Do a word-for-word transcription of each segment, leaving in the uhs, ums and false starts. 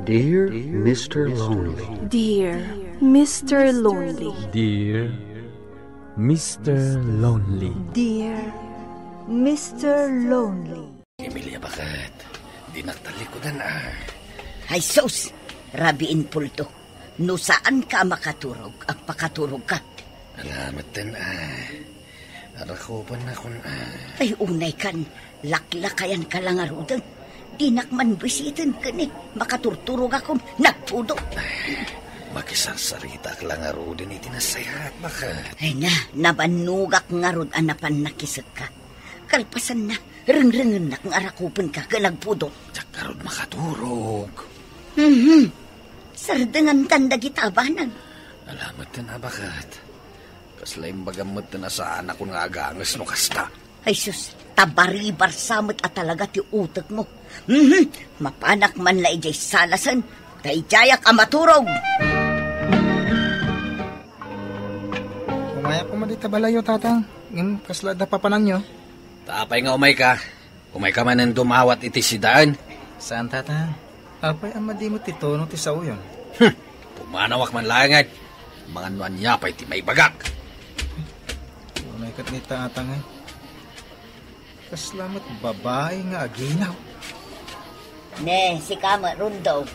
Dear Mister Lonely. Dear Mister Lonely. Dear Mister Lonely. Dear Mister Lonely. Emilia, baket? Dinak talikudan, a. Ay, sus! Rabiin, Puldo. No saanka a makaturog, agpakaturogka. Ala, metten, a. Arakupennakon, a. Ay, unaykan, laklakayanka la ngaruden. Dinak man bisiten ken, e, makaturturogakon, nagpudo. Makisarsaritaak la ngaruden iti nasayaat, baket? Ay na, nabannogak ngarud a napan nakisekka. Kalpasanna, rengrengennak nga arakupenka ken agpudo. Diak ngarud makaturog. Mhm. Sardengantan dagita a banag. Ala metten, a, baket? Kasla imbagam metten a saanakon nga aganges no kasta. Ay sus, ta baribarsa met a talaga ti utekmo. Mhm. Mapanak man la idiay salasen, ta idiayak a maturog. Umayak koma dita balayyo, Tatang. Ngem kasla adda papananyo? Ta apay nga umayka? Umayka manen dumawat iti sidaen? Saan, Tatang. Apay a madi met ti tono ti saoyon? Hmm. Pumanawak man laengen. Mangan no ania pay ti maibagak. Unay ket ni Tatang, e. Kasla met babai nga aginaw. Ne, sika met, Rundo.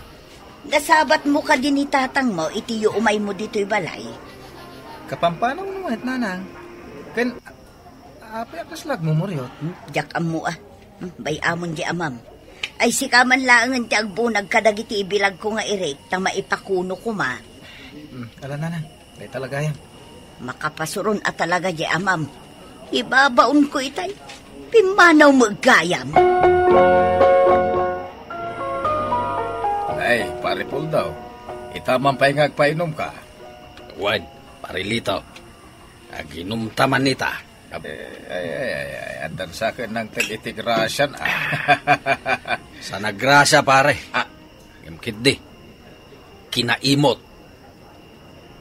Nasabatmo kadi ni tatangmo iti umaymo ditoy balay? Kapampanaw no met, Nanang. Ken, apay a kasla agmumuriot? Hmm? Diak ammo, a. Hmm, bay-amon di amam. Ay, sika man laengen ti agbunag kadagiti ibilagko nga irik, ta maipakuno koma. Hmm, ala, Nanang. Dayta la gayam. Makapasuron a talaga di amam. Ibabaonko itay. Pimmanaw met gayam. Ay, Pare Puldo, ita man pay nga agpainumka. Wen, Pare Lito, aginumta man ita. Ay, ay, ay, ay, ay, addan sa ken nangted iti grasian, a. Saan a grasia, pare? A. Ngem ketdi, kinaimot.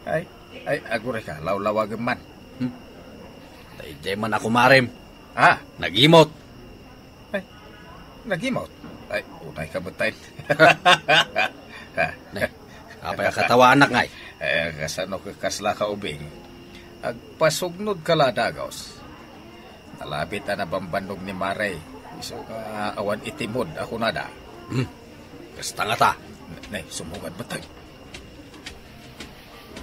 Ay, ay, agurayka, lawlawagem man. Hmm. Ta idiay man a kumarem. A? Nagimot. Ay, nagimot? Ay, unayka metten. Ne, apay a katawaanak ngay? Ay, kasano ket kaslaka, ubing? Agpasugnodka la dagus. Nalabit a nabambannog ni Mare, isu nga awan itimod a kunada. Hmm. Kasta ngata. Ne, sumungad metten.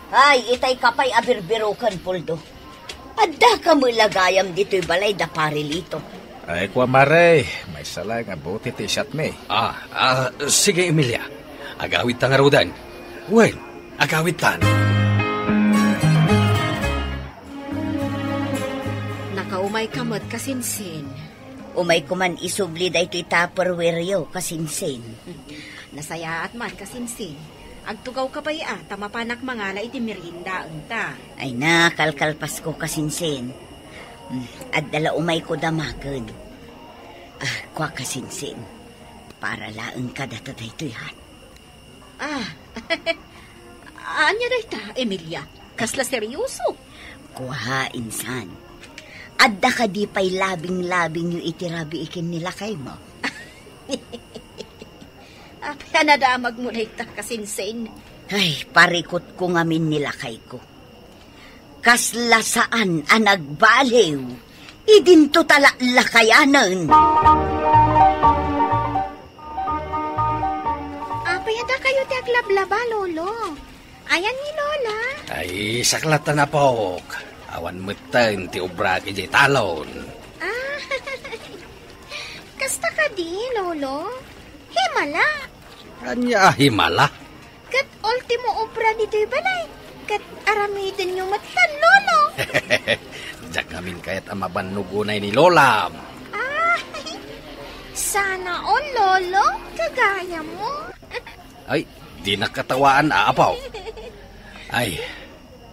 Ay, itay ka pay a birbiroken, Puldo. Addaka met la gayam ditoy balay da Pare Lito. Ay, kua, Mare, maysa la nga buti ti siatmi. A, a, sige, Emilia. Agawidta ngaruden. Wen, agawidtan. Nakaumayka met, kasinsin. Umayko man isubli daytoy Tupperwareyo, kasinsin. Nasayaat man, kasinsin. Agtugawka pay a, ta mapanak mangala iti meriendaenta. Ay na, kalkalpasko, kasinsin. Hmm, adda la umayko damagen. A, kua, kasinsin. Para laeng kadata daytoy, ha? A. Ania dayta, Emilia? Kasla serioso? Kua, insan. Adda kadi pay labinglabingyo iti rabii ken ni lakaymo? Apay a nadamagmo dayta, kasinsin? Ay, parikutko ngamin ni lakayko. Kasla saan a nagbaliw. Idinto ta laklakayanen. Apay a dakayo ti aglablaba, Lolo? Ayan ni Lola? Ay, saklat a napok. Awan metten ti obrak idiay talon. A, kasta kadi, Lolo? Himala. Ania a himala? Ket ultimo obra ditoy balay, ket aramidenyo metten, Lolo. Diak ngamin kayat a mabannog unay ni Lolam. Ay, sana all, Lolo, gagayammo. Ay, dinak katawaan, a, apo. Ay,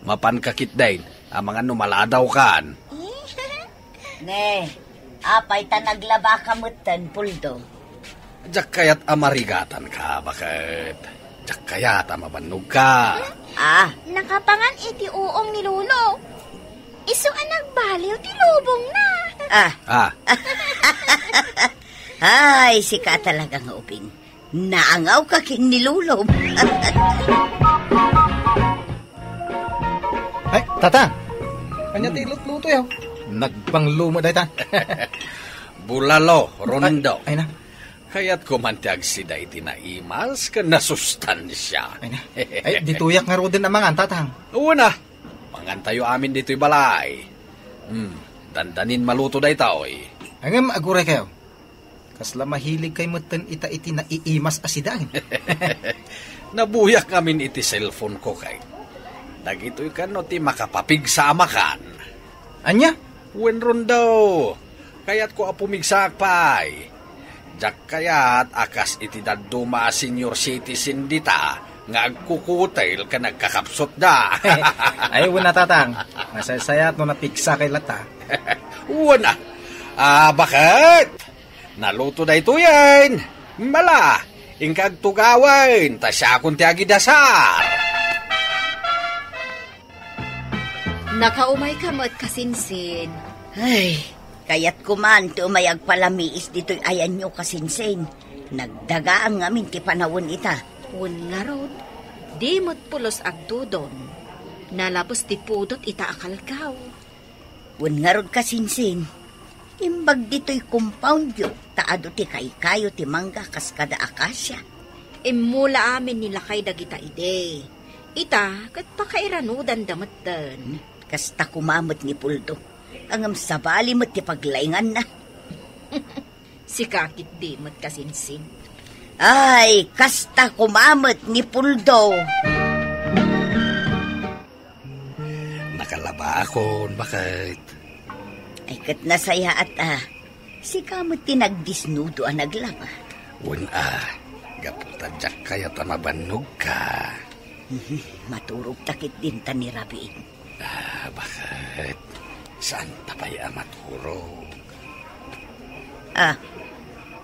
mapanka ketdin, amangan no maladawkan. Ne, apay ta naglabaka metten, Puldo? Diak kayat a marigatanka, baket? Diak kayat a mabannogka. A. Nakapangan iti uong ni Lolo. Isu a nagbaliw ti lubongna. A. A. Ay, sika talaga nga ubing. Naangawka ken ni Lolo. Ay, Tatang! Ania ti lutluto, yaw? Nagbanglo met dayta. Bulalo, Rondo. Ay, ay na. Kayatko man ti agsida iti naimas ken nasustansia. Ay na. Ay, ditoyak ngaruden a mangan, Tatang. Wen a. Mangantayo amin ditoy balay. Hmm, dandanin maluto daytoy. Ngem aguraykayo. Kasla mahiligkay metten ita iti naiimas a sida. Nabuyak ngamin iti cellphone ko kay. Dagitoy kano ti makapapigsa a makan. Ania? Wen, Rondo. Kayatko a pumigsaak pay. Diak kayat a kas iti dadduma a senior citizen dita nga agkukutel ken agkakapsutda. Ay, wen a, Tatang. Masaysayaat no napigsakay latta. Wen a. Ah, baket? Naluto daytoyen. Mala, inka agtugawen, ta siakon ti agidasar. Nakaumayka met, kasinsin. Ay, kayatko man ti umay agpalamiis ditoy ayanyo, kasinsin. Nagdagaang ngamin ti panawen ita. Wen ngarud, di met pulos agdudon. Nalabes ti pudot ita a kalkaw. Wen ngarud, kasinsin, imbag ditoy compoundyo, ta adu ti kaykayo ti mangga kas kada akasia. Immula amin ni lakay dagita idi. Ita, ket pakairanudan da metten. Hmm, kasta koma met ni Puldo. Ngem sabali met ti paglainganna. Sika ketdi met, kasinsin. Ay, kasta koma met ni Puldo. Nakalabakon, baket. Ay, ket nasayaat a. Sika met ti nagdisnudo a naglaba. Wen a, gapu ta diak kayat a mabannogka. Mhm, maturogta ketdin ta ni rabii. Ah, baket? Saanta pay a maturog? Ah.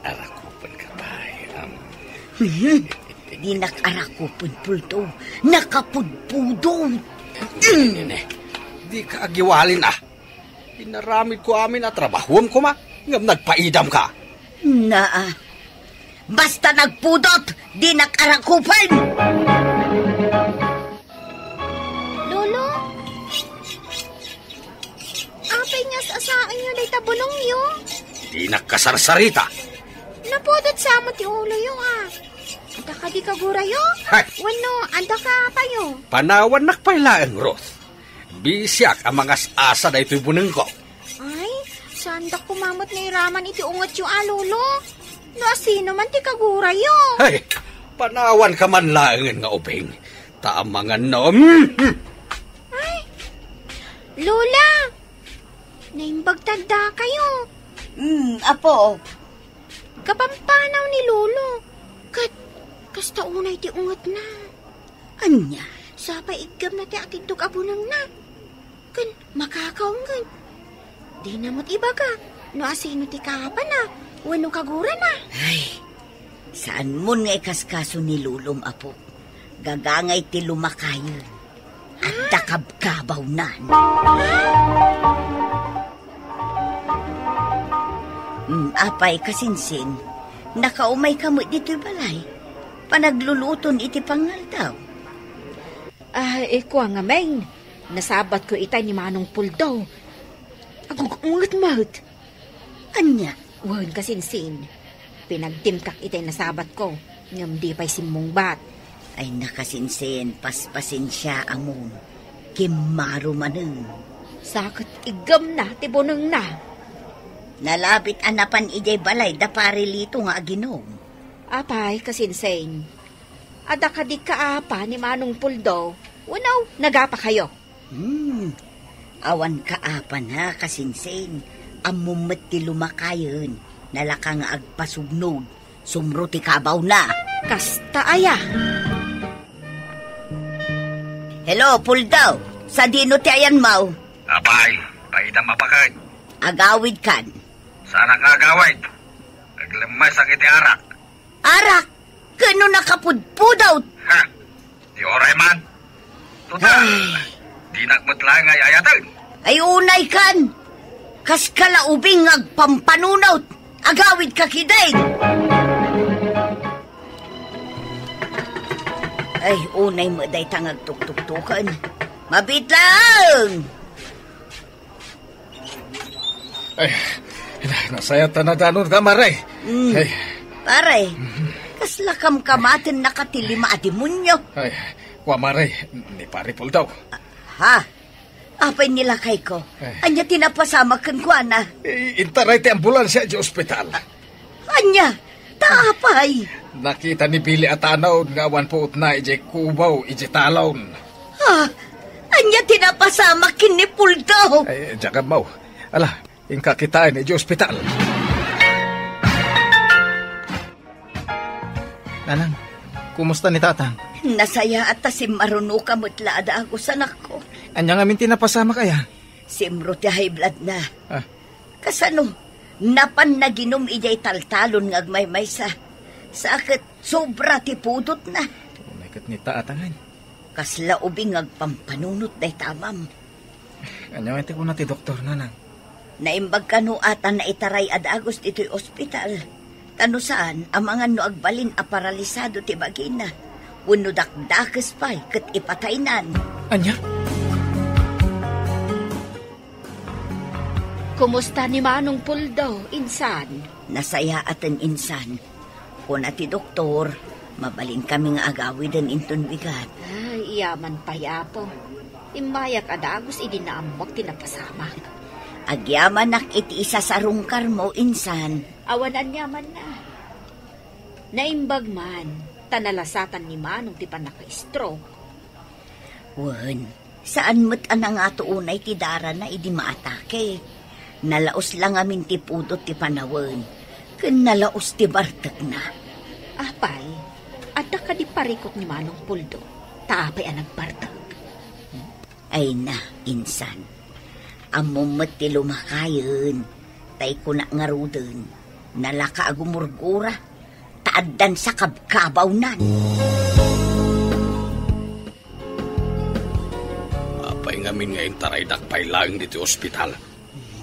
Arakupenka pay, am. Mhm. Dinak arakupen, Puldo. Nakapudpudot. Ne, ne, ne. Dika agiwalin, ah. Inaramidko amin a trabahuem koma, ngem nagpaidamka. Naa. Basta nagpudot, dinak arakupen! Lolo? Apay nga as-asaenyo dayta bunongyo? Dinak kasarsarita. Napudot sa met ti uloyo, a. Adda kadi kagurayo? Hay! Wenno, adda ka apayo? Panawannak pay laeng, Ruth. Bisiak a mangas-asa daytoy bunengko. Ay, saandak koma met nairaman iti ungetyo a, Lolo. No asino man ti kagurayo? Ay, panawanka man laengen nga ubing. Ta amangan no. Mm, mm. Ay, Lola! Naimbag ta addakayo. Mm, apo. Kapampanaw ni Lolo. Ket, kasta unay ti ungetna. Ania? Sapay iggemna ti atiddog a bunengna. Ken makakaw ngarud. Dina met ibaga no asino ti kaapana wenno kagurana. Ay, saanmon nga ikaskaso ni Lolom, apo. Gagangay ti lumakayen. Adda kabkabawnan. Mm, apay, kasinsin, nakaumayka met ditoy balay. Panagluluton iti pangaldaw. Ah, ikua ngamin, nasabatko itay ni Manong Puldo. Agug-unget met. Ania? Wen, kasinsin, pinagtimkak itay nasabatko, ngem di pay simmungbat. Ay, nakasinsin, paspasensia amon. Kimmaro manen. Sa ket iggemna ti bunengna. Nalabit a napan idiay balay da Pare Lito nga aginom. Apay, kasinsin, adda kadi kaapa ni Manong Puldo, wenno nagapakayo? Hmm. Awan kaapana, kasinsin. Ammom met ti lumakayen. Nalaka nga agpasugnog. Sumro ti kabawna. Kasta aya? Hello, Puldo. Sadino ti ayanmo? Apay, paidam a baket. Agawidkan. Saanak nga agawid. Aglemmesak iti arak. Arak? Ken no nakapudpudot? Ha? Di uray man. Total, ay, dinak met laeng ay-ayaten. Ay, unaykan. Kaska la ubing nga agpampanunot. Agawidka ketdin. Ay, unay met dayta nga agtuktuktuken. Mabiit laeng! Ay, na-, nasayat ta nadanon ka, Mare. Mm. Ay. Pare, kasla kamkamaten naka ti lima a demonio. Ay, kua, Mare, ni Pare Puldaw. Ha? Apay ni lakayko? Eh. Ania ti napasamak kenkuana? I-, intaray ti ambulansia idiay ospital. Ania? Ta apay? Nakita ni Billy a tanaon nga awan puotna idiay kubaw idiay talon. Ha? Ania ti napasamak ken ni Puldo? Ay, diak ammo. Ala, inka kitaen idiay ospital. Nanang, kumusta ni Tatang? Nasayaat ta simmarunoka met la a dagus, anakko. Ania ngamin ti napasamak aya? Simro ti high blood na. Ah. Kasano? Napan naginum idiay taltalon nga agmaymaysa. Sa ket sobra ti pudotna. Unay ket ni Tatang, ay. Kasla ubing nga agpampanunot dayta amam. Ania ti kuna ti doktor, Nanang? Naimbag kano a ta naitaray a dagus ditoy ospital. Ta no saan, amangan no agbalin a paralisado ti bagina. Wenno dakdakes pay ket ipataynan. Ania? Kumusta ni Manong Puldo, insan? Nasayaaten, insan. Kuna ti doktor, mabalinkami nga agawiden inton bigat. Ay, yaman pay, Apo. Immayak a dagus idi naammoak ti napasamak. Agyamanak iti isasarungkarmo, insan. Awan aniamanna. Naimbag man, ta nalasatan ni Manong ti pannaka-stroke. Wen, saan met a nangato unay ti darana idi maatake. Nalaos la ngamin ti pudot ti panawen, ken nalaos ti bartekna. Apay, adda kadi parikut ni Manong Puldo, ta apay a nagbartek? Ay na, insan. Ammom met ti lumakayen, tay kuna ngaruden, nalaka a gumurgura, ta addan sa kabkabawnan. Apay ngamin nga intaraydak pay laeng ditoy ospital?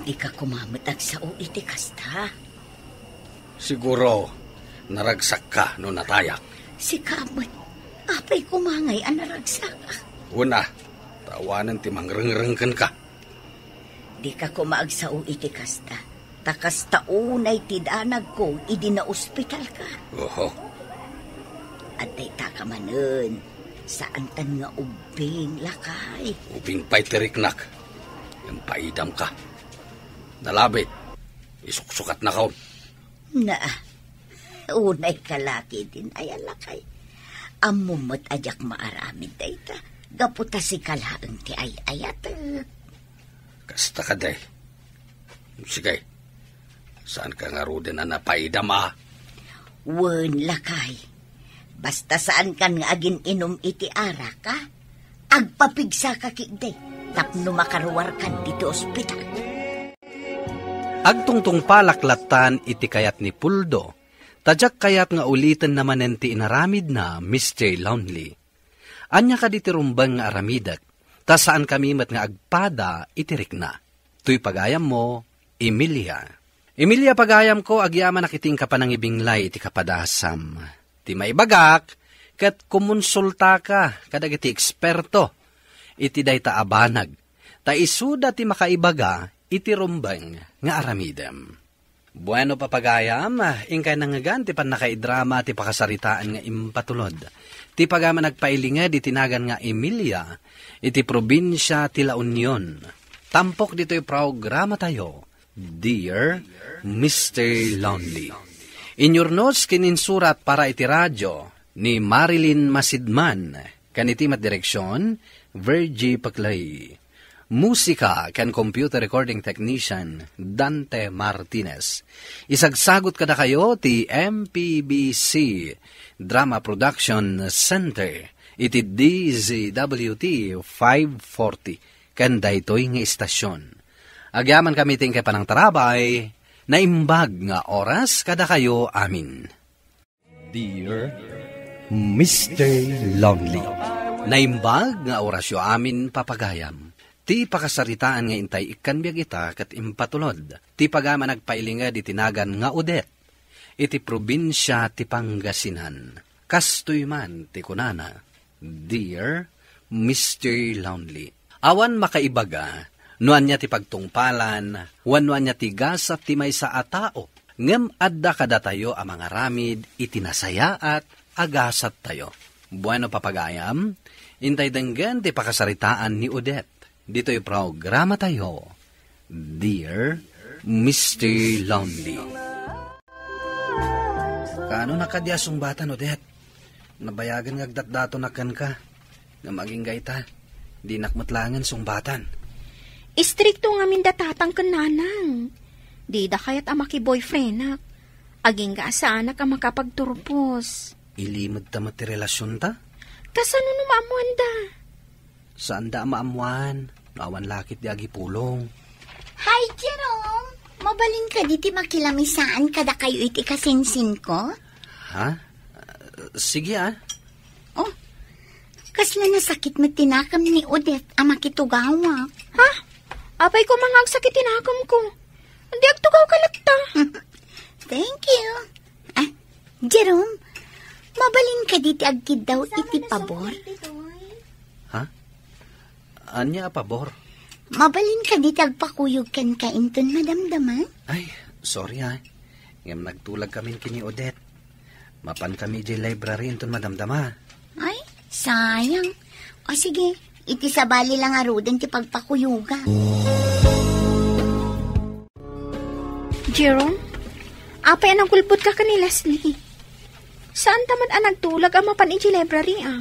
Dika koma met agsao iti kasta. Siguro, naragsakka no natayak. Sika met, apay koma ngay a naragsak? Una, ta awanen ti mangrengreng kenka. Dika koma agsao iti kasta. Ta kasta unay ti danagko idi naospitalka. Oho. Adda itaka manen, saantan nga ubbing, lakay. Ubing pay ti riknak. Impaidamka. Nalabit. Isuksukatnakon. Na, unay ka la ketdin, ay a lakay. Ammom met a diak maaramid dayta, gapu ta sika laeng ti ay-ayatek. Kasta kadi. Sige. Saanka ngaruden a napaidam a? Wen, lakay. Basta saankan nga agin-inum iti arak, a? Agpapigsaka ketdi tapno makaruarkan ditoy ospital. Agtungtungpalak lattan iti kayat ni Puldo, ta diak kayat nga ulitenna manen ti inaramidna, Mister Lonely. Ania kadi ti rumbeng nga aramidek, ta saankami met nga agpada iti rikna. Toy pagayammo, Emilia. Emilia, pagayamko, agyamanak iti inka panangibinglay iti kapadasam. Ti maibagak, ket kumonsultaka kadagiti eksperto iti dayta a banag, ta isuda ti makaibaga iti rumbeng nga aramidem. Bueno, papagayam, inkay nangngegan ti pannakaidrama ti pakasaritaan nga impatulod. Ti pagayam a nagpailinged iti nagan nga Emilia, iti probinsia ti La Union. Tampok ditoy programatayo, Dear Mister Lonely. Inyurnos ken insurat para iti radio ni Marilyn Masidman, ken iti met direksion, Virgie Paclay. Musika ken computer recording technician, Dante Martinez. Isagsagut kadakayo ti M P B C Drama Production Center iti D Z W T five forty ken daytoy nga istasion. Agyamankami ti inkay panangtarabay, naimbag nga oras kadakayo amin. Dear Mister Lonely. Naimbag nga orasyo amin, papagayam. Ti pakasaritaan nga intay ikkan biag ita ket impatulod ti pagayam a nagpailinged iti nagan nga Odette, iti probinsia ti Pangasinan. Kastoy man ti kunana, Dear Mister Lonely. Awan makaibaga no ania ti pagtungpalan wenno ania ti gasat ti maysa a tao, ngem adda kadatayo a mangaramid iti nasayaat a gasattayo. Bueno, papagayam, intay denggen ti pakasaritaan ni Odette. Ditoy programatayo, Dear Mister Lonely. Kaano na kadi a sungbatan, Odette? Nabayagen nga agdatdaton a kenka. Ngem agingga ita, dinak met laengen sungbatan. Istrikto ngamin da tatang ken nanang. Dida kayat a makiboyfriendak. Agingga a saanak a makapagturpos. Ilimedta met ti relasionta? Kasano no maammoanda? Saanda a maammoan no awan lakit di agipulong. Hi, Jerome! Mabalin kadi ti makilamisaan kadakayo iti kasinsinko? Ha? Sige, ah. Oh, kasla nasakit met ti nakem ni Odette a makitugawak. Ha? Apay koma nga agsakit ti nakemko. Di agtugawka latta. Thank you. Ah, Jerome, mabalin kadi ti agkiddaw iti pabor? Ha? Ania a pabor? Mabalin kadi ti agpakuyog kenka inton madamdama? Ay, sorry, ah. Ngem nagtulagkamin ken ni Odette. Mapankami idiay library inton madamdama. Ay, sayang. O sige, iti sabali la ngaruden ti pagpakuyoga. Jerome, apay a nagulbotka ken ni Leslie? Saanta met a nagtulag a mapan idiay library, ah?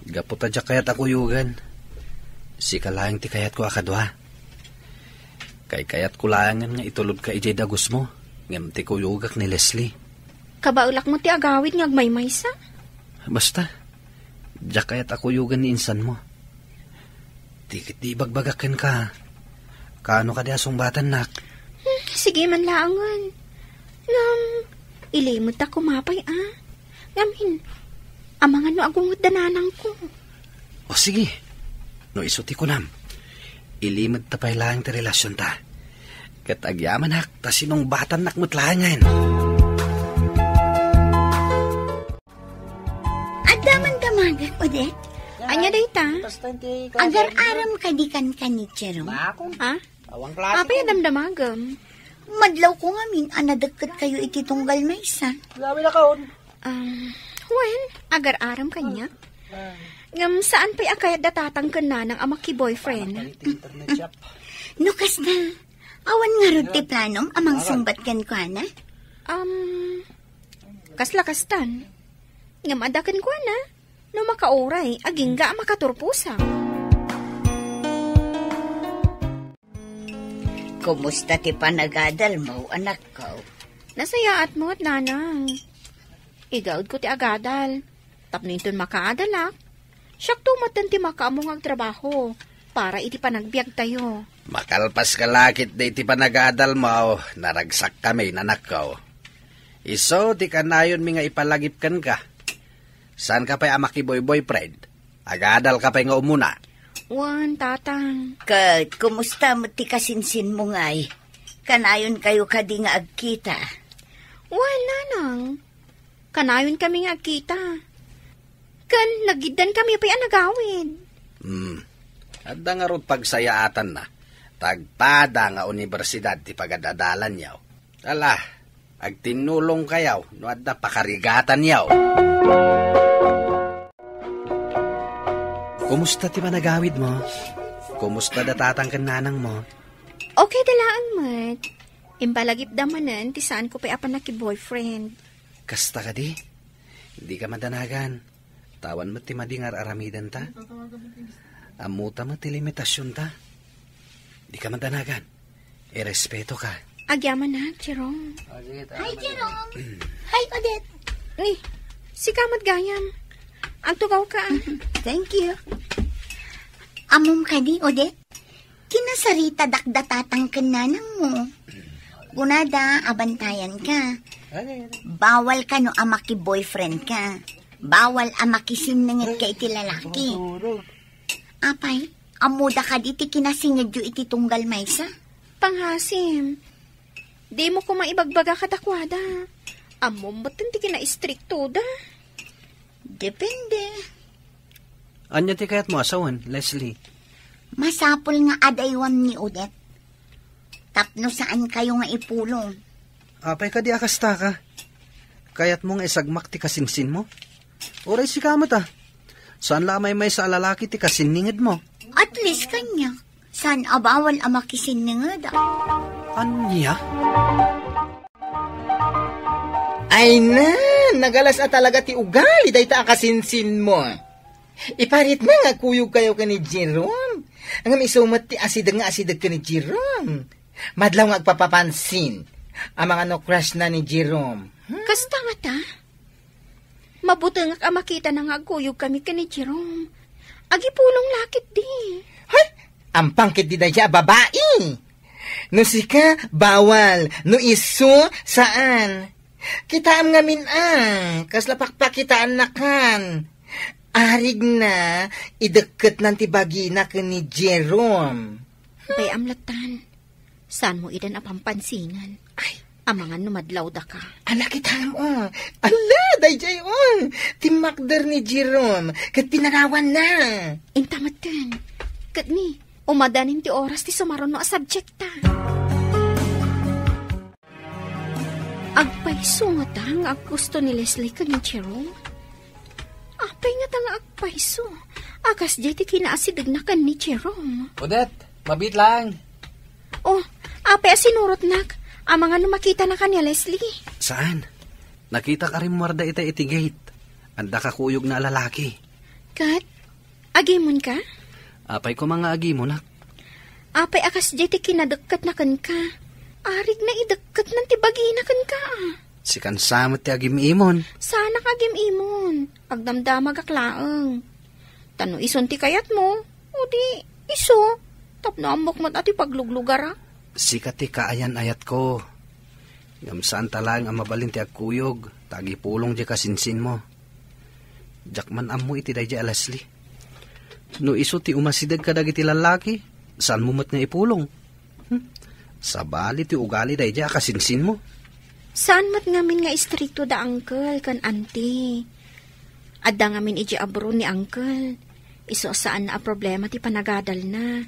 Gapu ta diak kayat a kuyogen. Sika laeng ti kayatko a kadua. Kaykayatko laengen nga itulodka idiay dagusmo, ngem ti kuyogak ni Leslie. Kabaelak met ti agawid nga agmaymaysa. Basta, diak kayat a kuyogen ni insanmo. Ti ket di ibagbagak kenka. Kaano kadi a sungbatannak? Hmm, sige man laengen. Ngem, ilimedta koma pay, ah. Ngamin, amangan no agungetda nanangko. O sige, no isu ti kunam, ilimedta pay laeng ti relasionta. Ket agyamanak ta sinungbatannak met laengen. Adda man damagek, Odette? Ania dayta? Agar-aram kadi kenka ni Jerome? Ha? Apay a damdamagem? Madlawko ngamin a nadekket kayo iti tunggal maysa. Um, wen, agar-aram kaniak. Ngem saan pay a kayat da tatang ken nanang a makiboyfriend. No kasta, awan ngarud ti planom a mangsungbat kenkuana? Um, kasla kastan. Ngem adda kenkuana, no makauray, agingga a makaturposak. Kumusta ti panagadalmo, anakko? Nasayaat met, nanang. Igaedko ti agadal. Tapno inton makaadalak, siakto metten ti makaammo nga agtrabaho para iti panagbiagtayo. Makalpaska la ketdi iti panagadalmo, naragsakkami, anakko. Isu ti kanayonmi nga ipalagip kenka. Saanka pay a makiboyboyfriend? Agadalka pay nga umuna. Wen, tatang. Ket kumusta met ti kasinsinmo ngay? Kanayonkayo kadi nga agkita? Wen, nanang. Kanayonkami nga agkita. Ken nagiddankami pay a nagawid. Hmm. Adda ngarud pagsayaatanna. Ta agpada nga universidad ti pagad-adalanyo. Ala, agtinnulongkayo no adda pakarigatanyo. Kumusta ti panagawidmo? Kumusta da tatang ken nanangmo? Okay da laeng met. Impalagipda manen ti saanko pay a pannakiboyfriend. Kasta kadi? Dika madanagan. Awan met ti madi nga ar-aramidenta. Ammota met ti limitasionta. Dika madanagan. Irespetoka. Agyamanak, Jerome. Hi, Jerome. Hi, Odette. Ni, sika met gayam. Agtugawka, ah. Thank you. Ammom kadi, Odette? Kinasaritadak da tatang ken nanangmo. Kunada, abantayanka. Bawal kano a maki-boyfriend ka. Bawal a makisinnenget ka iti lalaki. Apay, ammoda kadi ti kinasingedyo iti tunggal maysa? Pangngaasim, dimo koma ibagbaga kadakuada. Ammom metten ti kinaistriktoda. Depende. Ania ti kayatmo a sawen, Leslie? Masapul nga adaywam ni Odette. Tapno saan kayo nga ipulong. Apay kadi a kasta ka? Kayatmo nga isagmak ti kasinsinmo? Uray sika met a. Saan la a maymaysa a lalaki ti kasinningedmo. At least kaniak, saan a bawal a makisinninged. Ania? Ay na, nagalas a talaga ti ugali dayta a kasinsinmo. Iparitna nga kuyog kayo ken ni Jerome. Ngem isu met ti asideg nga asideg ken ni Jerome. Madlaw nga agpapapansin. Amangan no crush na ni Jerome. Hmm? Kasta ngata? Mabutengak a makitana nga agkuyog kami ken ni Jerome. Agipulong la ketdi. Hay! Ampang ketdi dayta a babai. No sika, bawal. No isu, saan. Kitaem ngamin a, kasla pakpakitaannakan. Arigna, idekketnan ti bagina ken ni Jerome. Bay-am lattan. Saanmo idan a pampansinan? Ay. Amangan no madlawdaka. Ala, kitaem, o. Ala, daydiay, o. Timmakder ni Jerome, ket pinanawanna. Inta metten. Ket ni, umadanin ti oras ti sumaruno a subjekta. Agpayso ngata nga aggusto ni Leslie ken ni Jerome? Apay ngata nga agpayso? A kasdiay ti kinaasidegna ken ni Jerome. Odette, mabiit lang. O, apay a sinurotnak? Amangan no makitanaka ni Leslie. Saan? Nakitak a rimmuarda ita iti gate. Adda kakuyogna a lalaki. Ket? Agimonka? Apay koma nga agimonak? Apay a kasdiay ti kinadekketna kenka? Arigna idekketnan ti bagina kenka, a. Sikan sa met ti agim-imon. Saanak agim-imon. Agdamdamagak laeng. Ta no isun ti kayatmo, o di isu, tapno ammok met a ti pagluglugarak. Sika ti kaayan-ayatko. Ngem saanta laeng a mabalin ti agkuyog, ta agipulong diay kasinsinmo. Diak man ammo iti daydiay a Leslie. No isu ti umasideg kadagiti lallaki, saanmo met nga ipulong? Hmm? Sabali ti ugali daydiay a kasinsinmo. Saan met ngamin nga istrikto da uncle ken auntie. Adda ngamin idiay abroad ni uncle. Isu a saanna a problema ti panagadalna.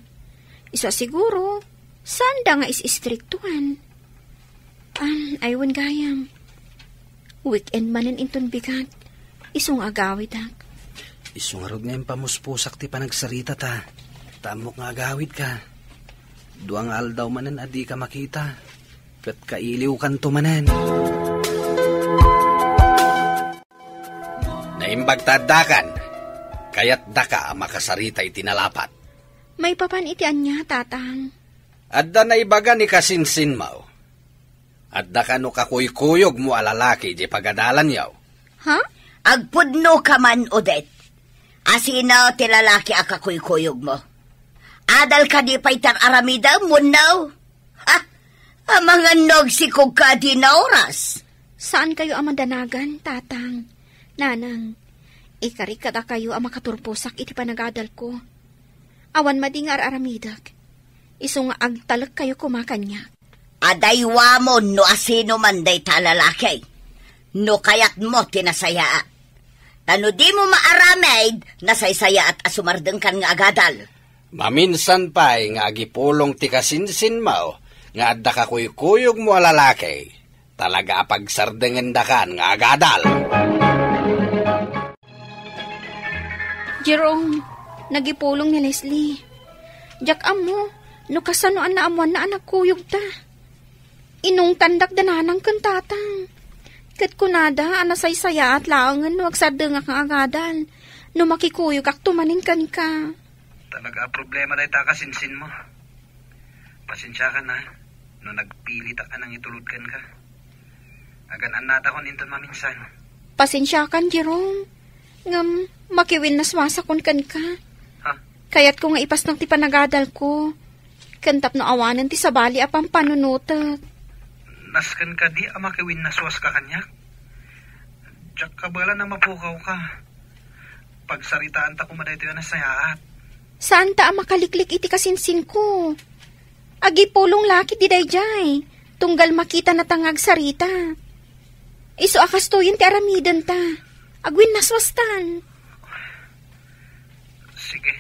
Isu a siguro, saanda nga is-istriktuan. Am, ay wen gayam. Weekend manen inton bigat. Isu nga agawidak. Isu ngarud nga impamuspusak ti panagsaritata. Ta ammok nga agawidka. Dua nga aldaw manen a dika makita. Ket kailiwkanto manen. Naimbag ta addakan. Kayatdaka a makasarita iti nalapat. Maipapan iti ania, Tatang? Adda naibaga ni kasinsinmo. Adda kano kakuykuyogmo a lalaki idiay pagadalanyo. Ha? Agpudno ka man, Odette. Asino ti lalaki a kakuykuyogmo? Adal kadi pay ti ar-aramidem wenno? Ha? Amangan no agsikog ka a dina oras. Saan kayo a madanagan, Tatang? Nanang, ikarik kadakayo a makaturposak iti panagadalko. Awan madi nga ar-aramidek. Isu nga agtalek kayo koma kaniak. Adaywamon no asino man dayta a lalaki. No kayatmo ti nasayaat. Ta no dimo maaramid, nasaysayaat a sumardengkan nga agadal. Maminsan pay nga agipulong ti kasinsinmo nga adda kakuykuyogmo a lalaki, talaga a pagsardengendakan nga agadal. Jerome, nagipulong ni Leslie. Diak ammo no kasano a naammoanna a nagkuyogta. Inungtandak da nanang ken tatang. Ket kunada a nasaysayaat laengen no agsardengak nga agadal, no makikuyogakto manen kenka. Talaga a problema dayta a kasinsinmo. Pasensiakan a, no nagpilitak a nangitulod kenka. Agan-annatakon inton maminsan. Pasensiakan, Jerome. Ngem, makiwinnaswasakon kenka. Ha? Kayatko nga ipasnang ti panagadalko. Ken tapno awanen ti sabali a pampanunotek. Nasken kadi a makiwinnaswaska kaniak? Diak kabaelan a mapukawka. Pagsaritaanta koma daytoy a nasayaat. Saanta a makaliklik iti kasinsinko. Agipulong la ketdi daydiay, tunggal makitanata nga agsarita. Isu a kastoyen ti aramidenta. Agwinnaswastan. Sige.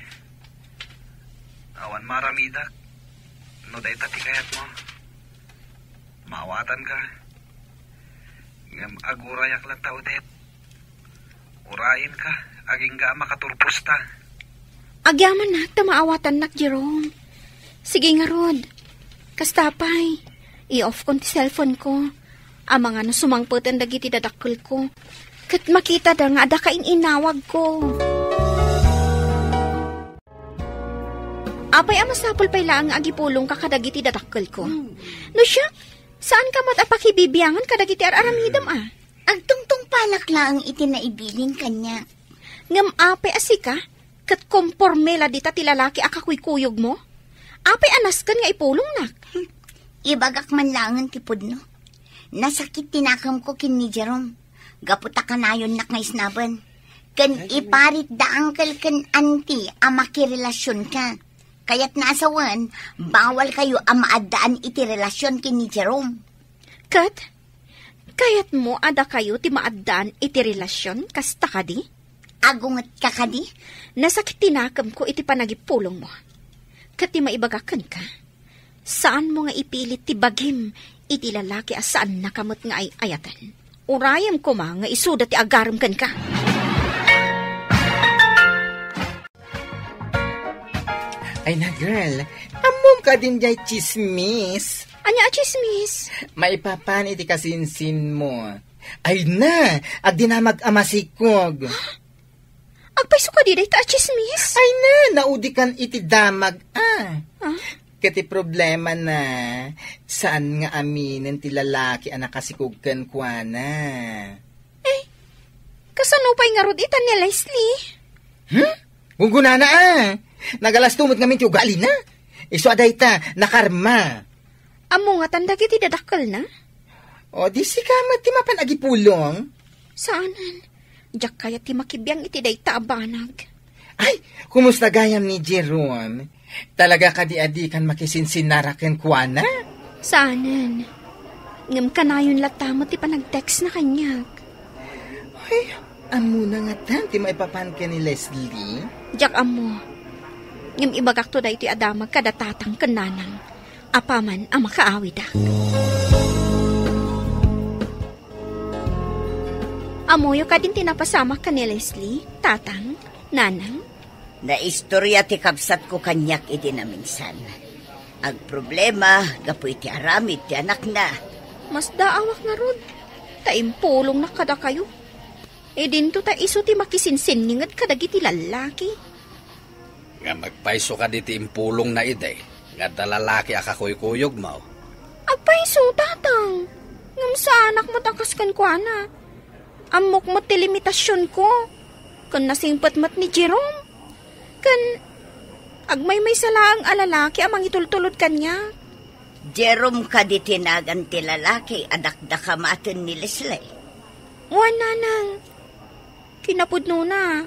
Awan maaramidak. No dayta ti kayatmo, maawatanka. Ngem agurayak latta, Odette. Urayenka, agingga a makaturposta. Agyamanak ta maawatannak, Jerome. Sige ngarud. Kasta pay, i-off kon ti cellphone ko. Amangan no sumangpeten dagiti dadakkelko. Ket makitada nga adda kain-inawagko. Apay a masapul pay laeng nga agipulongka kadagiti dadakkelko? Hmm. No siak, saanka met a pakibibiangan kadagiti ar-aramidem a? Agtungtungpalak laeng iti naibilin kaniak. Ngem apay a sika, ket komporme la dita ti lalaki a kakuykuyogmo? Apay a nasken nga ipulongnak? Hmm. Ibagak man laengen ti pudno. Nasakit ti nakemko ken ni Jerome. Gapu ta kanayonnak nga isnaben. Ken iparit da uncle ken auntie a makirelasionka. Kayatna a sawen, bawalkayo a maaddaan iti relasion ken ni Jerome. Ket, kayatmo a dakayo ti maaddaan iti relasion, kasta kadi? Agungetka kadi? Nasakit ti nakemko iti panagipulongmo. Ket ti maibagak kenka, saanmo nga ipilit ti bagim iti lalaki a saannaka met nga ay-ayaten. Urayem koma nga isuda ti agarem kenka. Ay na, girl. Ammom kadin jay tsismis? Ania a tsismis? Maipapan iti kasinsinmo. Ay na, agdinamag a masikog. Agpayso kadi dayta a tsismis? Ay na, naudikan iti damag a. Ah? Ket ti problema na, saan nga aminen ti lalaki a nakasikog kenkuana. Eh, kasano pay ngarud ita ni Leslie? Hmm? Gunggunana a. Nagalasto met ngamin ti ugalina. Isu a dayta, nakarma. Ammo ngatan dagiti dadakkelna? O, di sika met ti mapan agipulong? Saanen. Diak kayat ti makibiang iti dayta a banag. Ay, kumusta gayam ni Jerome? Talaga kadi a dikan makisinsinara kenkuana? Saanen. Ngem kanayon latta met ti panagtextna kaniak. Ay, ammona ngatan ti maipapan ken ni Leslie? Diak ammo. Ngem ibagakto daytoy a damag kada tatang ken nanang. Apaman a makaawidak. Ammoyo kadin ti napasamak ken ni Leslie, tatang, nanang? Naistoria ti kabsatko kaniak idi naminsan. Agproblema gapu iti aramid ti anakna. Masdaawak ngarud, ta impulongnak kadakayo. Idinto ta isu ti makisinsinninged kadagiti lallaki. Ngem agpayso kadi ti impulongna idi nga adda lalaki a kakuykuyogmo? Agpayso, tatang. Ngem saanak met a kas kenkuana. Ammok met ti limitasionko. Ken nasingpet met ni Jerome. Ken agmaymaysa laeng a lalaki a mangitultulod kaniak. Jerome kadi ti nagan ti lalaki a dakdakamaten ni Leslie? Wen, nanang. Kinapudnona,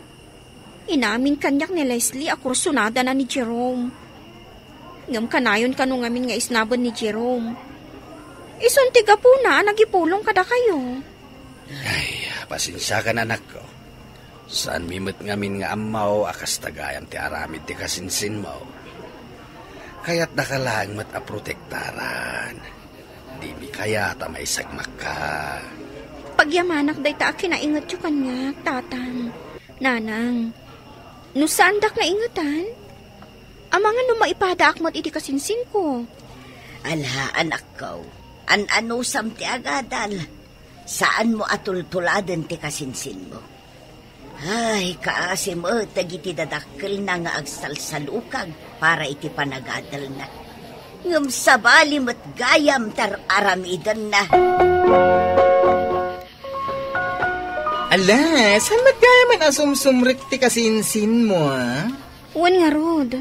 inamin kaniak ni Leslie a kursunadana ni Jerome. Ngem kanayon kano ngamin nga isnaben ni Jerome. Isun ti gapuna a nagipulong kadakayo. Ay, pasensiakan, anakko. Saanmi met ngamin nga ammo a kasta gayam ti aramid ti kasinsinmo. Kayatdaka laeng met a protektaran. Dimi kayat a maisagmakka. Pagyamanak dayta a kinaingetyo kaniak, tatang, nanang. No saandak nga ingetan, amangan no maipadaak met iti kasinsinko. Ala, anakko, an-anusam ti agadal. Saanmo a tultuladen ti kasinsinmo. Ay, kaasi met dagiti dadakkelna nga agsalsalukag para iti panagadalna. Ngem sabali met gayam ti ar-aramidenna. Ala, saan met gayam a sumsumrek ti kasinsinmo, a? Wen ngarud.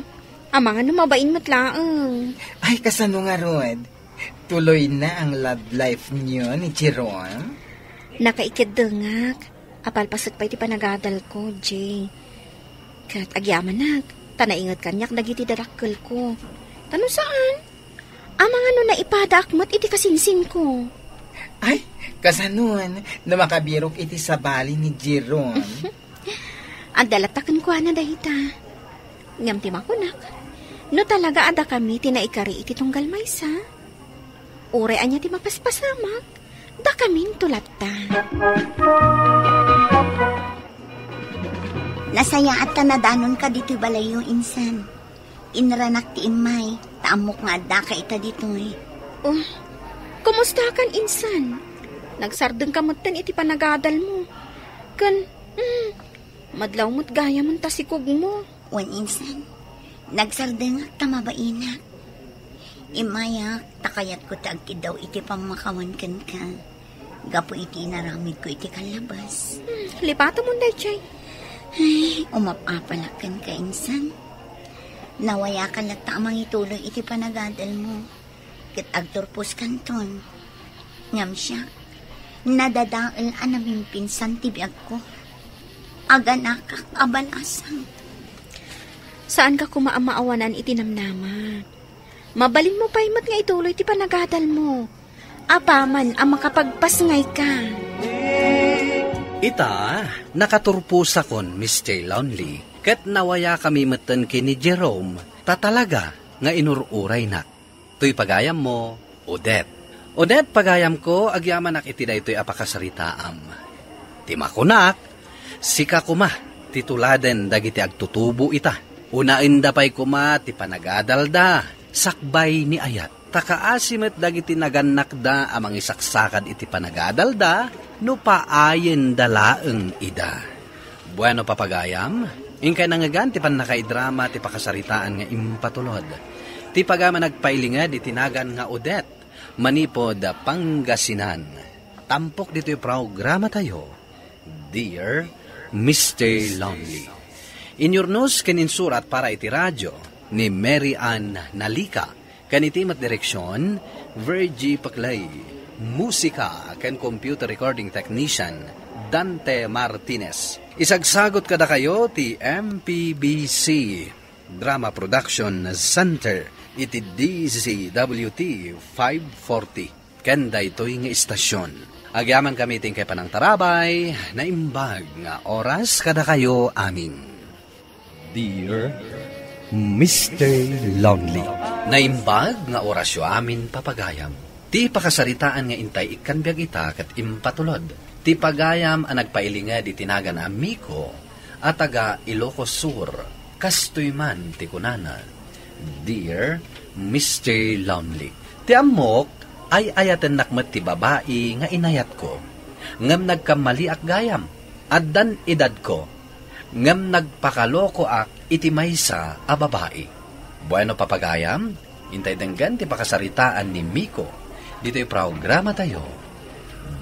Amangan no mabain met laeng. Ay, kasano ngarud? Tuloy na ang love life niyo ni Jerome? Nakaikeddengak. Apalpasek pay ti panagadalko, Jay. Ket agyamanak, ta nainget kaniak dagiti dadakkelko. Ta no saan, amangan no naipadaak met iti kasinsinko. Ay, kasanon, no makabirok iti sabali ni Jerome? Adda latta kenkuana dayta. Ngem ti makunak, no talaga a dakami ti naikari iti tunggal maysa, uray ania ti mapaspasamak, dakaminto latta. Nasayaat ta nadanonka ditoy balayyo, insan. Inranak ti immay, ta ammok nga addaka ita ditoy. Oh, kumustakan, insan? Nagsardengka metten iti panagadalmo. Ken, mm, madlaw met gayam ta sikogmo. Wen, insan, nagsardengak ta mabainak. Immayak, ta kayatko ti agkiddaw iti pammakawan kenka gapu iti inaramidko iti kallabas. Hmm, lipatamon daytoy. Ay, umap-apalak kenka, insan. Nawayakan latta a mangituloy iti panagadalmo. Ket agturposkanton. Ngem siak, nadadael a namimpinsan ti biagko. Aganakak a balasang. Saanka koma a maawanan iti namnama. Mabalinmo pay met nga ituloy ti panagadalmo. Apaman a makapagpasngayka. Ita, nakaturposakon, Mister Lonely, ket nawayakami metten ken ni Jerome, ta talaga nga inur-uraynak. Toy pagayammo, Odette. Odette, pagayamko, agyamanak iti daytoy a pakasaritaam. Ti makunak, sika koma ti tuladen dagiti agtutubo ita. Unaenda pay koma ti panagadalda, sakbay ni ayat. Ta kaasi met dagiti nagannakda a mangisaksakad iti panagadalda no paayenda laeng ida. Bueno, papagayam, inkay nangngegan ti pannakaidrama ti pakasaritaan nga impatulod. Ti pagayam a nagpailinged iti nagan nga Odette, manipud Pangasinan. Tampok ditoy programatayo, Dear Mister Lonely. Inyurnos ken insurat para iti radio ni Mary Ann Nalica, ken iti met direksion, Virgie Paclay. Musika ken computer recording technician, Dante Martinez. Isagsagot kadakayo ti M P B C Drama Production Center iti D Z W T five forty. Ken daytoy nga istasyon. Agyamankami ti inkay panangtarabay, naimbag nga oras kadakayo amin. Dear Mister Lonely. Naimbag nga orasyo amin, papagayam. Ti pakasaritaan nga intay ikkan biag ita ket impatulod. Ti pagayam a nagpailinged iti nagan a Miko a taga Ilocos Sur. Kastoy man ti kunana, Dear Mister Lonely. Ti ammok, ay-ayatennak met ti babai nga inayatko. Ngem nagkammaliak gayam. Addan edadko. Ngem nagpakalokoak iti maysa a babai. Bueno, papagayam, intay denggen ti pakasaritaan ni Miko ditoy programatayo,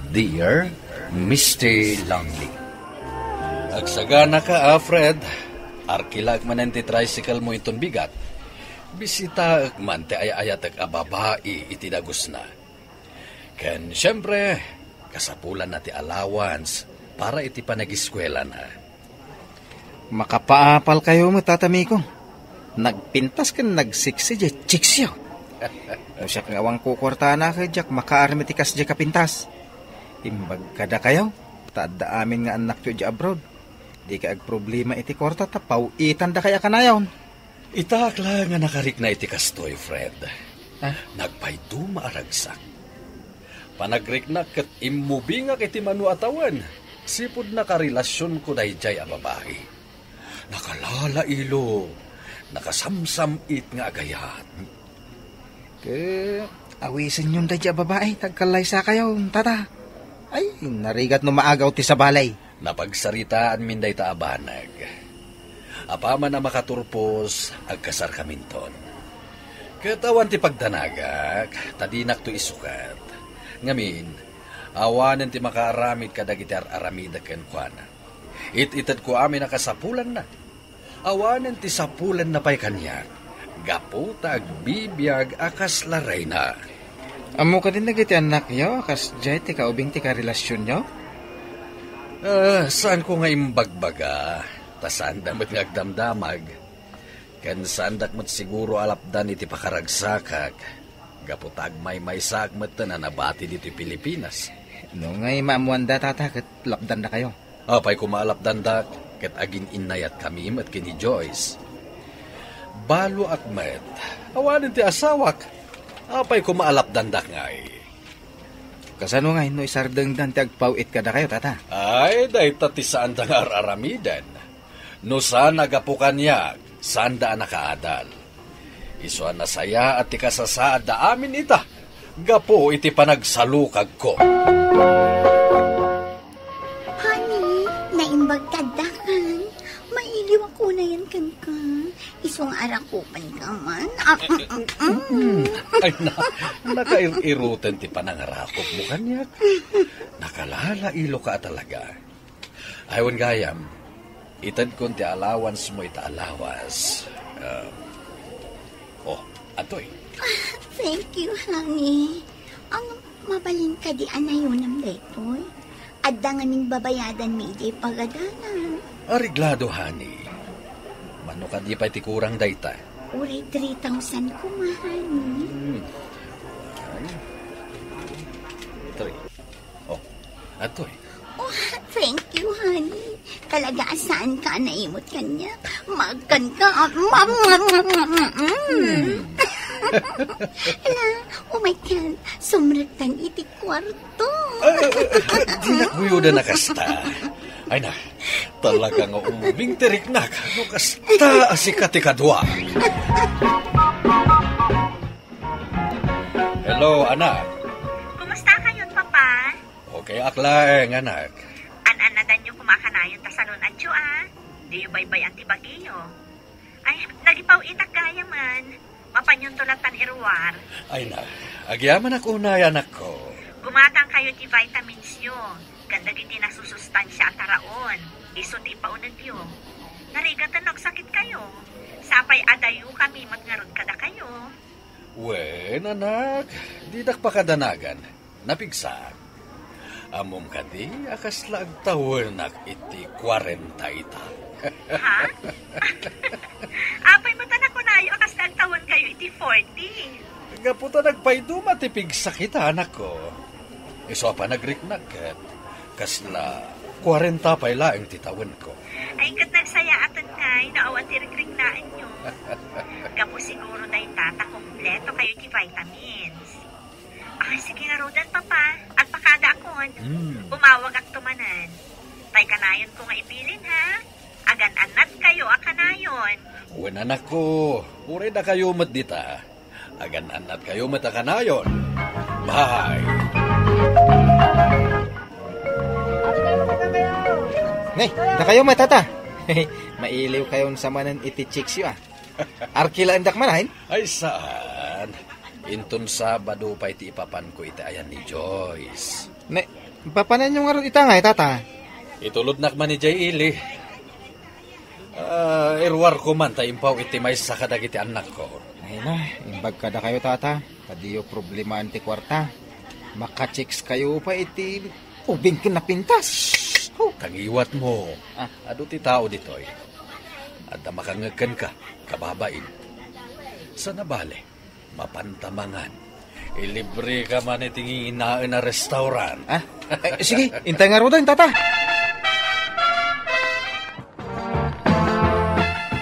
Dear Mister Lonely. Agsaganaka, a, Fred. Arkilaek manen ti tricycle mo inton bigat. Bisitaek man ti ay-ayatek a babai iti dagusna. Ken, siempre, kasapulanna ti allowance para iti panagiskuelana. Makapaapalkayo met, Tata Miko. Nagpintas ken nagsiksi diay chicksyo. No siak nga awan kukuartana, diak makaarem iti kasdiay a pintas. Imbag kadakayo, ta adda amin nga annakyo idiay abroad. Dikay agproblema iti kuarta ta paw-itandakay a kanayon. Itaak la nga nakarikna iti kastoy, Fred. Ah? Nagpayduma a ragsak. Panagriknak ket immubingak iti mano a tawen, sipud nakarelasionko daydiay a babai. Nakalalailo, nakasamsam-it nga agayat. Ket awisenyon daydiay a babai, ta agkallaysakayo, tata. Ay, narigat no maagaw ti sabali. Napagsaritaanmin dayta a banag. Apaman a makaturpos, agkasarkaminton. Ket awan ti pagdanagak, ta dinakto isukat. Ngamin, awanen ti makaaramid kadagiti ar-aramidek kenkuana. It-itedko amin a kasapulanna. Awanen ti sapulanna pay kaniak, gapu ta agbibiag a kasla reyna. Ammo kadin dagiti annakyo a kasdiay ti kaubing ti karelasionyo? Ah, saanko nga imbagbaga, ta saanda met nga agdamdamag. Ken saandak met siguro a lapdan iti pakaragsakak, gapu ta agmaymaysaak metten a nabati ditoy Pilipinas. No ngay maammoanda, tata, ket lapdandakayo. Apay koma a lapdandak, ket agin-innayatkami met ken ni Joyce. Baloak met. Awanen ti asawak. Apay koma a lapdandak ngay? Kasano ngay no isardengdan ti agpaw-it kadakayo, tata? Ay, dayta ti saanda nga ar-aramiden. No saan a gapu kaniak, saanda a nakaadal. Isu a nasayaat ti kasasaadda amin ita, gapu iti panagsalukagko. Honey, naimbag ka adda kan? Mailiw ako na yan kan ka. Isu nga arakupan ka man. Ah, mm, mm, mm. Ay na, nakair-irutan ti panangarakop mo kaniak. Nakalalailo ka talaga. Ay, wen gayam, itedkon ti allowance mo ita a lawas. Um, oh, atoy. Thank you, honey. Ang mabalin kadi a nayonam daytoy? Adda ngamin babayadan mi idiay pagadanan. Areglado, honey. Mano kadi pay ti kurang dayta? Uray three thousand koma, honey. Hmm. One, three. Oh, atoy. Oh, thank you, honey. Talaga a saan ka a naimot kaniak. Maagkan ka. Mm. Hala, oh my God, sumrektan iti kwarto. Ay, ay, ay, ay, dinak guyudan a kasta. Ay na, talaga nga umbing ti riknak. No kasta a sika ti kadua. Hello, anak. Kumusta kayon, Papa? Okay ak laeng, anak. An-annadanyo koma a kanayon ta salun-atyo, a. Diyo baybay-an ti bagiyo. Ay, nagipaw-itak gayamen. Mapanyon to latan iruar. Ay na, agyamanak unay, anakko. Gumatangkayo ti vitamins yo, ken dagiti nasusustansia a taraon, isu ti ipaunegyo. Narigaten no agsakitkayo. Sapay a dayokami met ngarud kadakayo. Wen, anak, didak pakadanagan. Napigsaak. Ammom kadi a kasla agtawenak iti kuarenta ita? Ha? Apay met a nakunayo a kasla agtawenkayo iti forty? Gapu ta nagpayduma ti pigsak ita, anakko. Isu a panagriknak ket kasla kuarenta pay laeng ti tawenko. Ay, ket nagsayaaten ngay no awan ti rikriknaenyo. Gapu siguro dayta ta kompleto kayo ti vitamins. Ay, sige ngaruden, Papa. Agpakadaakon. Hmm. Umawagakto manen. Tay kanayonko nga ibilin, ha? Agan-annatkayo a kanayon. Wen, anakko, uray dakayo met dita. Agan-annatkayo met a kanayon. Bye. Ne, dakayo met, tata. Mailiw kayon sa manen iti chicks yo, a. Arkilaendak man, a, hin? Ay, saan. Inton Sabado pay ti ipapanko iti ayan ni Joyce. Ne, papananyo ngarud ita ngay, tata? Itulodnak man idiay ili. Ah, iruarko man ta impaw iti maysa kadagiti annakko. Ay na, imbag kadakayo, tata. Ta diyo problemaen ti kuarta. Maka-chicks kayo pay iti ubing ken napintas. Shh! Ho, kangiwat mo. Ah. Adu ti tao ditoy. Adda makangngeg kenka, kababain. Sana bale, mapanta mangan. Ilibre ka man iti nginginaen a restaurant. Ah? Eh, sige, intay ngaruden, tata.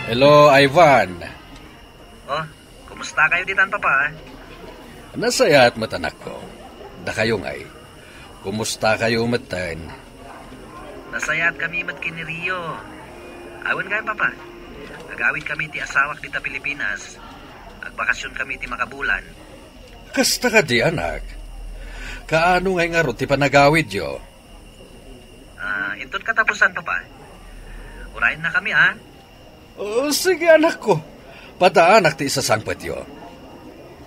Hello, Ivan. Oh, kumusta kayo ditan, Papa? Nasayaat met, anakko. Dakayo ngay. Kumusta kayo metten? Nasayaat kami met ken ni Rio. Awan gayam, Papa. Agawid kami ti asawak dita Pilipinas. Agbakasyon kami ti makabulan. Kasta kadi, anak. Kaano ngay ngarud ti panagawidyo? Ah, inton katapusan, Papa. Urayenna kami, a. Oh, sige, anakko. Pataanak ti isasangpetyo.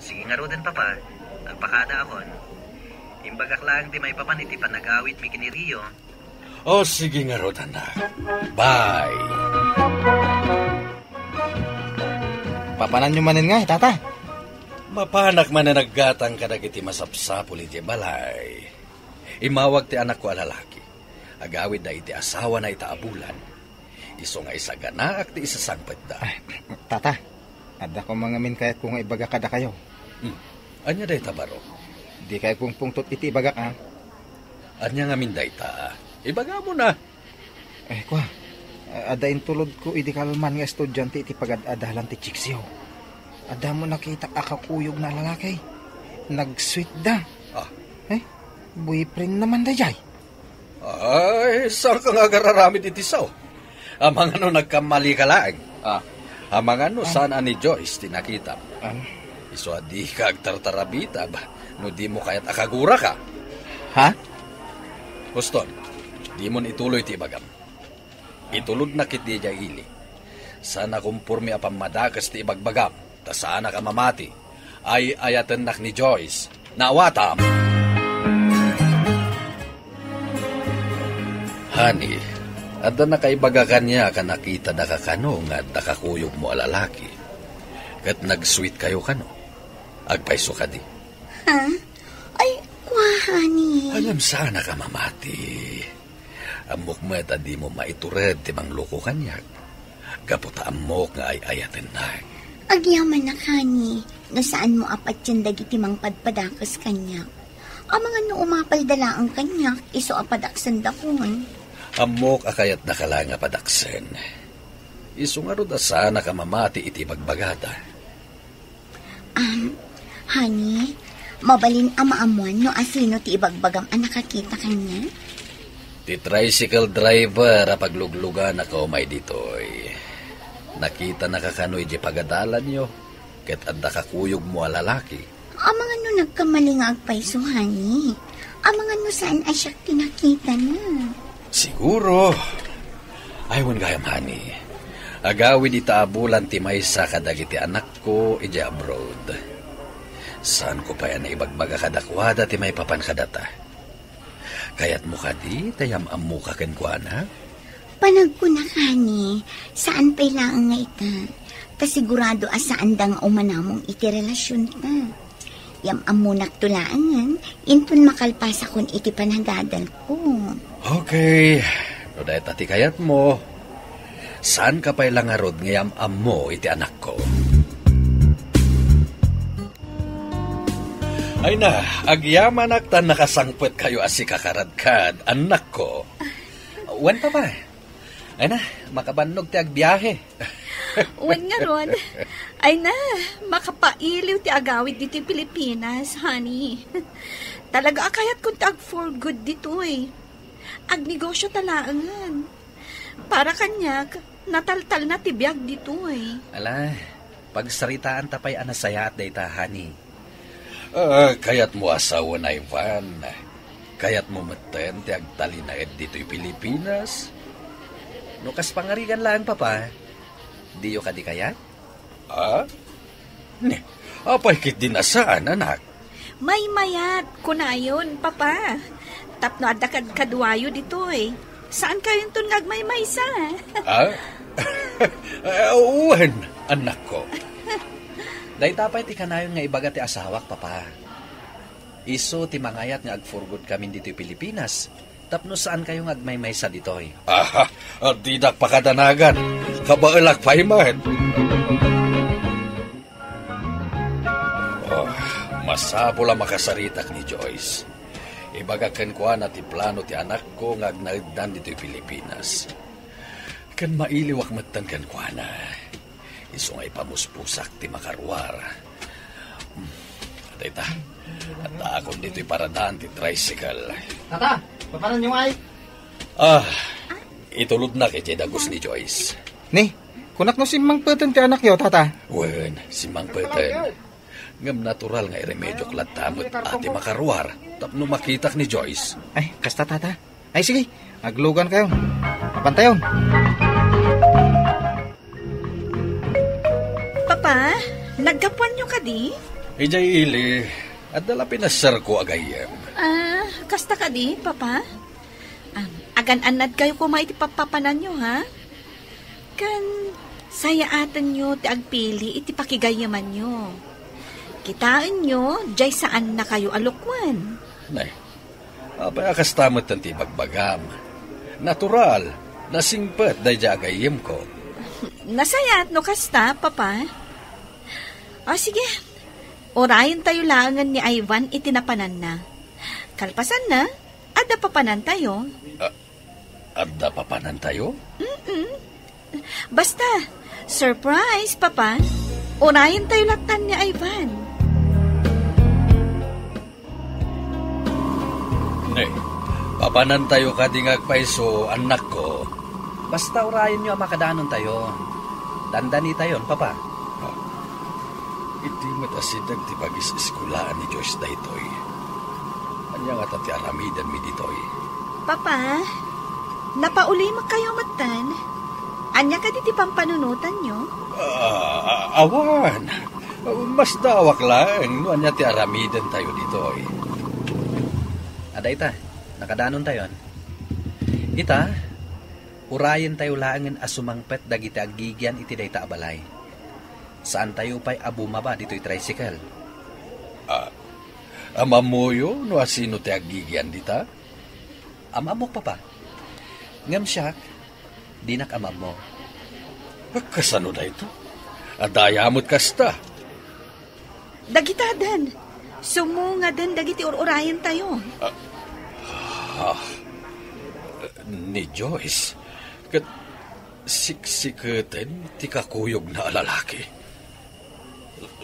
Sige ngaruden, Papa. Agpakadaakon. Imbagak laeng ti maipapan iti panagawidmi ken ni Rio. Oh, sige ngarud, anak. Bye. Papananyo manen ngay, tata? Mapanak manen aggatang kadagiti masapsapul iti balay. Imawag ti anakko a lalaki. Agawidda iti asawana ita a bulan. Isu nga isaganaak ti isasangpetda. Ay, tata, adda koma ngamin kayatko nga ibaga kadakayo. Hmm. Ania dayta, baro? Dikay pungpungtot iti ibagak, a. Ania ngamin dayta? Ibagam na. Eh, kua. Adda intulodko idi kalman nga estudiante iti pagad-adalan ti Chiksio. Adda mo nakitak a kakuyogna a lalaki. Nag-sweet da. Ah. Eh, boyfriend naman dayjay. Ay, saan ka nga agararamid iti sao? Amangan no nagkamali ka laeng. Ah. Amangan no saan a ni Joyce ti nakitam. Ah. Isu a di ka agtartarabitab no di mo kayat a kaguraka. Ha? Houston, di mo ituloy ti ibagam. Itulodnak iti diay ili. Saan a kumporme a pammadakes ti ibagbagam, ta saanak a mamati. Ay-ayatennak ni Joyce. Naawatam. Honey, adda nakaibaga kaniak a nakitada ka kano nga adda kakuyogmo a lalaki. Ket nag-sweet kayo kano. Agpayso kadi. Ha? Ay, kua, honey. Ngem saanak a mamati. Ammok met a dimo maitured ti mangloko kaniak. Gapu ta ammok nga ay-ayatennak. Agyamanak, honey, no saanmo a patien dagiti mangpadpadakes kaniak. Amangan no umapalda laeng kaniak, isu a padaksendakon. Ammok a kayatdaka laeng a padaksen. Isu ngarud a saanak a mamati iti ibagbagada. Um, honey, mabalin a maammuan no asino ti ibagbagam a nakakita kaniak? Ti tricycle driver a paglugluganak a umay ditoy. Nakitanaka kano idiay pagadalanyo, ket adda kakuyogmo a lalaki. Amangan no nagkamali nga agpayso, honey. Amangan no saan a siak ti nakitana. Siguro. Ay, wen gayam, honey. Agawid ita a bulan ti maysa kadagiti anakko idiay abroad. Saanko pay a naibagbaga kadakuada ti maipapan kadata. Kayatmo kadi ta yam-ammoka kenkuana? Panagkunak, honey, saan pay laeng nga ita. Ta sigurado a saanda nga umanamong iti relasionta. Yam-ammonakto laengen, inton makalpasakon iti panagadalko. Okay. No dayta ti kayatmo, saanka pay la ngarud nga yam-ammo iti anakko. Ay na, agyamanak ta nakasangpetkayo a sikakaradkad, annakko. Wen, papa. Ay na, makabannog ti agbiahe. Wen ngarud. Ay na, makapailiw ti agawid ditoy Pilipinas, honey. Talaga a kayatkon ti ag-for good ditoy. Agnegosio ta laengen. Para kaniak, nataltalna ti biag ditoy. Ala, pagsaritaanta pay a nasayaat dayta, honey. Ah, kayatmo a sawen, Ivan? Kayatmo metten ti agtalinaed ditoy Pilipinas? No kas pangarigan laeng, papa, diyo kadi kayat? Ah? Ne, apay ketdi a saan, anak? Maymayat, kunayon, papa. Tapno adda kadkaduayo ditoy. Saankayonton nga agmaymaysa? Ah? Eh, wen, annakko. Dayta pay ti kanayon nga ibaga ti asawak, papa. Isu ti mangayat nga ag-for good kamin ditoy Pilipinas. Tapno saankayo nga agmaymaysa ditoy. Aha, didak pakadanagan. Kabaelak pay met. Oh, masapul a makasaritak ni Joyce. Ibagak kenkuana ti plano ti anakko nga agnaeddan ditoy Pilipinas. Ken mailiwak metten kenkuana. Isu nga ipamuspusak ti makaruar. Hmm. Dayta, addaakon ditoy paradaan ti tricycle. Tata, papananyo ngay? Ah, itulodnak idiay dagus ni Joyce. Ni, kunak no simmangpeten ti anakyo, tata? Wen, simmangpeten. Ngem natural nga iremediok latta met a ti makaruar tapno makitak ni Joyce. Ay, kasta, tata. Ay, sige, aglugankayon. Apantayon. Papa, naggapuanyo kadi? Idiay ili, adda la pinasserko a gayyem. Ah, kasta kadi, Papa? Ah, agan-annadkayo koma iti papapananyo, ha? Ken sayaatenyo ti agpili iti pakigayyemanyo. Kitaenyo, diay saannakayo a lukwen. Nay, apay a kasta met ti ibagbagam? Natural, nasingpet daydiay a gayyemko. Nasayaat no kasta, Papa. O, sige. Urayentayo laengen ni Ivan iti napananna. Kalpasanna, adda papanantayo. Ah, Adda papanantayo? Basta, surprise, Papa. Urayentayo lattan ni Ivan. Ne, papanantayo kadi nga agpayso, annakko? Basta urayenyo a makadanontayo. Dandanitayon, Papa. Ah, idi met asideg ti pagis-eskuelaan ni Joyce daytoy, ania ngata ti aramidenmi ditoy? Papa, napaulimekkayo metten. Ania kadi ti pampanunotanyo? Ah, awan. Masdaawak laeng no ania ti aramidentayo ditoy. Adda ita, nakadanontayon. Ita, urayentayo laengen a sumangpet dagiti aggigian iti dayta a balay. Saantayo pay a bumaba ditoy tricycle. Ah, am-ammoyo no asino ti aggigian dita? Am-ammok, Papa. Ngem siak, dinak am-ammo. Kasano dayta? Adda aya met kasta? Dagitaden. Sumungaden dagiti ur-urayentayo. Ah, ni Joyce, ket siksiketen ti kakuyogna a lalaki.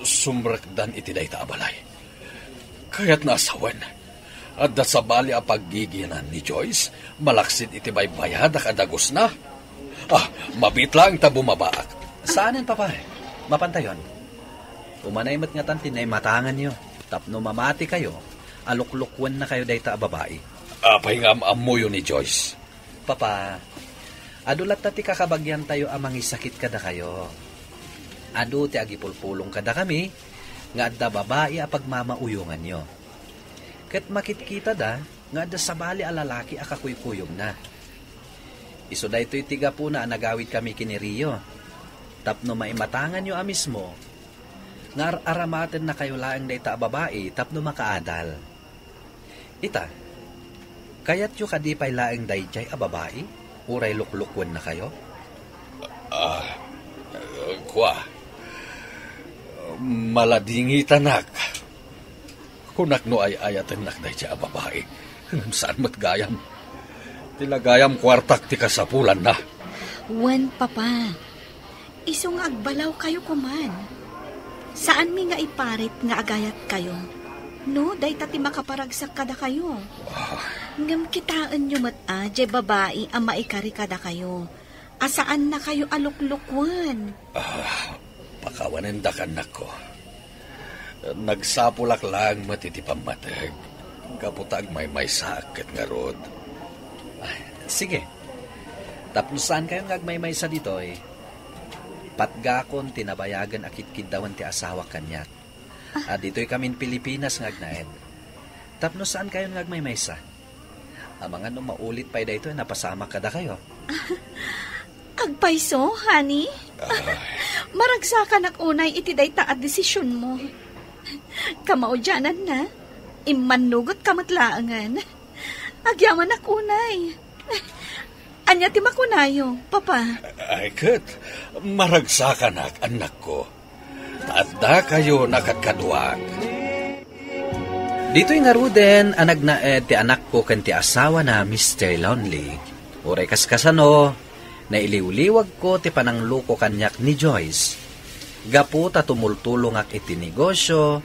Sumrekdan iti dayta a balay. Kayatna a sawen, adda sabali a paggigianan ni Joyce malaksid iti baybayadak a dagusna. Ah, mabiit laeng ta bumabaak. Saanen, Papa. Mapantayon. Umanay met ngatan ti naimatanganyo tapno mamatikayo a luklukkuennakayo dayta a babai. Apay nga am-ammoyo ni Joyce? Papa, adu latta ti kakabagiantayo a mangisakit kadakayo. Adu ti agipulpulong kadakami nga adda babai a pagmamauyonganyo. Ket makitkitada nga adda sabali a lalaki a kakuykuyogna. Isu daytoy ti gapuna a nagawidkami ken ni Rio, tapno maimatanganyo a mismo nga ar-aramatennakayo laeng dayta a babai tapno makaadal. Ita, kayatyo kadi pay laeng daydiay a babai, uray luklukkuennakayo? Ah, kua, maladingitanak. Kunak no ay-ayatennak daydiay a babai, ngem saan met gayam. Ti lagayam kuartak ti kasapulanna. Wen, Papa, isu nga agbalawkayo koman. Saanmi nga iparit nga agayatkayo no dayta ti makaparagsak kadakayo. Ah. Ngem kitaenyo met a diay babai a maikari kadakayo a saannakayo a luklukoen. Ah, pakawanendak, annakko. Nagsapulak laeng met iti pammateg, gapu ta agmaymaysaak ket ngarud. Ah, sige. Tapno saankayon nga agmaymaysa ditoy, patgakon ti nabayagen a kitkiddawen ti asawak kaniak. Ah, ditoy kamin Pilipinas nga agnaed. Tapno saankayon nga agmaymaysa. Amangan no maulit pay daytoy a napasamak kadakayo. Agpayso, honey? Ah. Maragsakanak unay iti dayta a desisionmo. Kamaudiananna, immannugotka met laengen. Agyamanak unay. Ania ti makunayo, Papa? Ay, ket, maragsakanak, annakko. Ta addakayo a kadkaduak. Ditoy ngaruden a nagnaed ti anakko ken ti asawana, Mister Lonely. Uray kaskasano, nailiwliwagko ti panangloko kaniak ni Joyce. Gapu ta tumultulongak iti negosio,